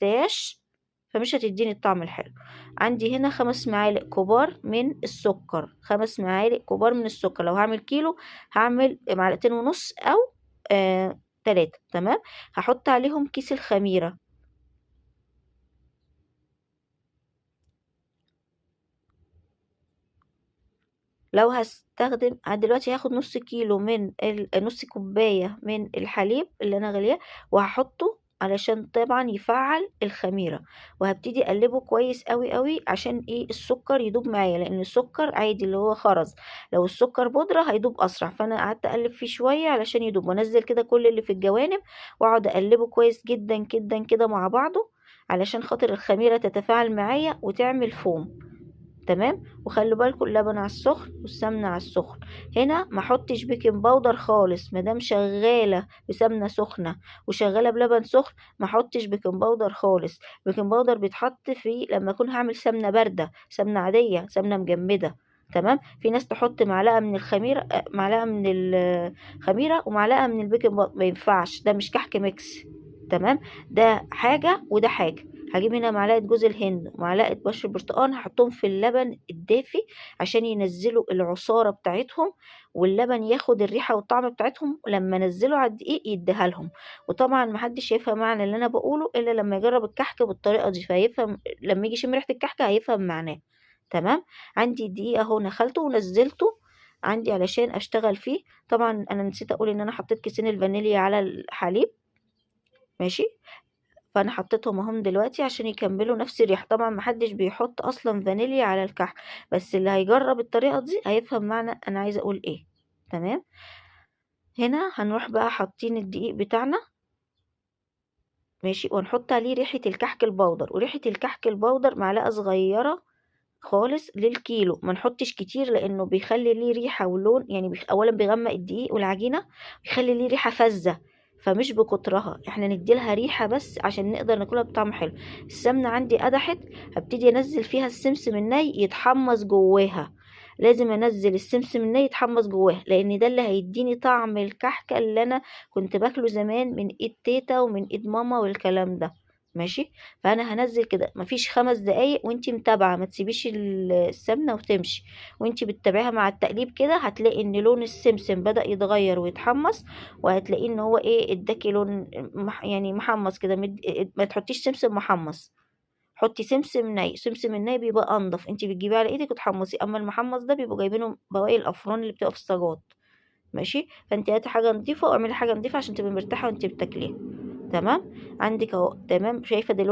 لمستهاش فمش هتديني الطعم الحلو. عندي هنا 5 معالق كبار من السكر، 5 معالق كبار من السكر. لو هعمل كيلو هعمل معلقتين ونص او 3. تمام. هحط عليهم كيس الخميرة. لو هستخدم دلوقتي هاخد نص كيلو من نص كوباية من الحليب اللي انا غلياه وهحطه علشان طبعا يفعل الخميرة، وهبتدي اقلبه كويس قوي قوي عشان ايه السكر يدوب معايا، لان السكر عادي اللي هو خرز، لو السكر بودرة هيدوب اسرع، فانا قعدت اقلب فيه شوية علشان يدوب، وانزل كده كل اللي في الجوانب واقعد اقلبه كويس جدا جدا كده مع بعضه علشان خاطر الخميرة تتفاعل معايا وتعمل فوم. تمام. وخلوا بالكم اللبن على السخن والسمنه على السخن. هنا ما احطش baking powder خالص، ما دام شغالة بسمنه سخنة وشغالة بلبن سخن ما احطش baking powder خالص. baking powder بيتحط في لما اكون هعمل سمنه باردة، سمنه عادية، سمنه مجمده. تمام. في ناس تحط معلقه من الخميره، معلقه من الخميره ومعلقة من ال baking powder، ما ينفعش، ده مش كحك mix. تمام. ده حاجة وده حاجة. هجيب هنا معلقة جوز الهند ومعلقة بشر برتقان، هحطهم في اللبن الدافي عشان ينزلوا العصارة بتاعتهم واللبن ياخد الريحة والطعم بتاعتهم، ولما انزله على الدقيق يديها لهم. وطبعا محدش هيفهم معنى اللي انا بقوله الا لما يجرب الكحك بالطريقة دي، فهيفهم لما يجي يشم ريحة الكحك هيفهم معناه. تمام. عندي الدقيق اهو نخلته ونزلته عندي علشان اشتغل فيه. طبعا انا نسيت اقول ان انا حطيت كيسين الفانيليا على الحليب، ماشي، فانا حطيتهم اهم دلوقتي عشان يكملوا نفس الريحة. طبعا محدش بيحط اصلا فانيليا على الكحك، بس اللي هيجرب الطريقة دي هيفهم معنى انا عايزه اقول ايه. تمام. هنا هنروح بقى حاطين الدقيق بتاعنا، ماشي، ونحط عليه ريحه الكحك البودر. وريحه الكحك البودر معلقه صغيرة خالص للكيلو، ما نحطش كتير لانه بيخلي ليه ريحه ولون، يعني اولا بيغمق الدقيق والعجينه، بيخلي ليه ريحه فزه، فمش بكترها، احنا ندي لها ريحه بس عشان نقدر ناكلها بطعم حلو. السمنة عندي قدحت، هبتدي انزل فيها السمسم الني يتحمص جواها. لازم انزل السمسم الني يتحمص جواها، لان ده اللي هيديني طعم الكحكه اللي انا كنت باكله زمان من ايد تيتا ومن ايد ماما والكلام ده. ماشي. فانا هنزل كده مفيش 5 دقايق وانتي متابعه، ما تسيبيش السمنة وتمشي، وانتي بتتابعيها مع التقليب كده هتلاقي ان لون السمسم بدا يتغير ويتحمص، وهتلاقيه ان هو ايه اداكي لون يعني محمص كده. ما تحطيش سمسم محمص، حطي سمسم ني. سمسم الني بيبقى انضف، انتي بتجيبيه على ايدك وتحمصيه، اما المحمص ده بيبقوا جايبينه بواقي الافران اللي بتبقى في الصاجات. ماشي. فانتي هاتي حاجة نضيفه واعملي حاجة نضيفه عشان تبقي مرتاحة وانتي بتاكليها. تمام. عندك اهو. تمام. شايفه دلوقتي